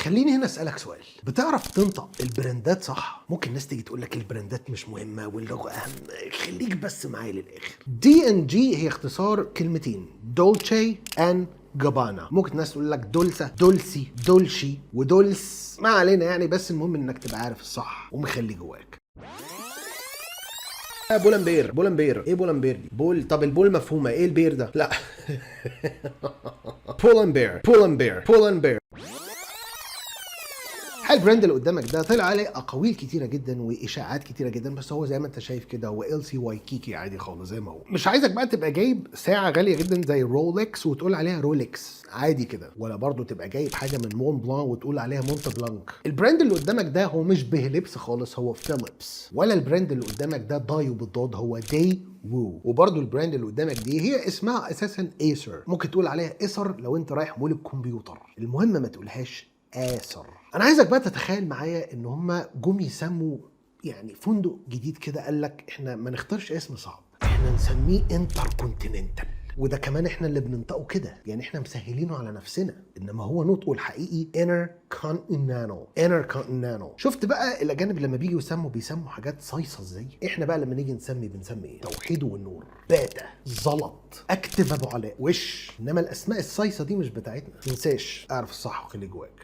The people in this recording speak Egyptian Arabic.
خليني هنا اسالك سؤال، بتعرف تنطق البراندات صح؟ ممكن الناس تيجي تقول لك البراندات مش مهمة واللغة اهم، خليك بس معايا للاخر. دي ان جي هي اختصار كلمتين، دولتشي ان جابانا. ممكن الناس تقول لك دولسا، دولسي، دولشي، ودولس، ما علينا يعني، بس المهم انك تبقى عارف الصح ومخلي جواك. بولمبير، بولمبير ايه؟ بولمبير دي بول، طب البول مفهومه، ايه البير ده؟ لا بولمبير، بولمبير، بولمبير. ال brand اللي قدامك ده طلع عليه اقاويل كتيرة جدا واشاعات كتيرة جدا، بس هو زي ما انت شايف كده هو LC Waikiki عادي خالص زي ما هو. مش عايزك بقى تبقى جايب ساعة غالية جدا زي رولكس وتقول عليها رولكس عادي كده، ولا برضو تبقى جايب حاجة من مون بلان وتقول عليها مونت بلانك. ال brand اللي قدامك ده هو مش بهليبس خالص، هو فيليبس. ولا ال brand اللي قدامك ده دايو بالضاد، هو داي وو. وبرضو ال brand اللي قدامك دي هي اسمها اساسا ايسر، ممكن تقول عليها ايسر لو انت رايح مول الكمبيوتر، المهم ما تقولهاش آثر. انا عايزك بقى تتخيل معايا ان هم جم يسموا يعني فندق جديد كده، قال لك احنا ما نختارش اسم صعب، احنا نسميه انتر كونتيننتال، وده كمان احنا اللي بننطقه كده، يعني احنا مسهلينه على نفسنا، انما هو نطقه الحقيقي انر كونتيننتال، انر كونتيننتال. شفت بقى الاجانب لما بيجوا يسموا بيسموا حاجات صيصه ازاي؟ احنا بقى لما نيجي نسمي بنسمي ايه؟ توحيد والنور، باتا، زلط، اكتف ابو علاء، وش. انما الاسماء الصيصه دي مش بتاعتنا. تنساش اعرف الصح وخلي جواك.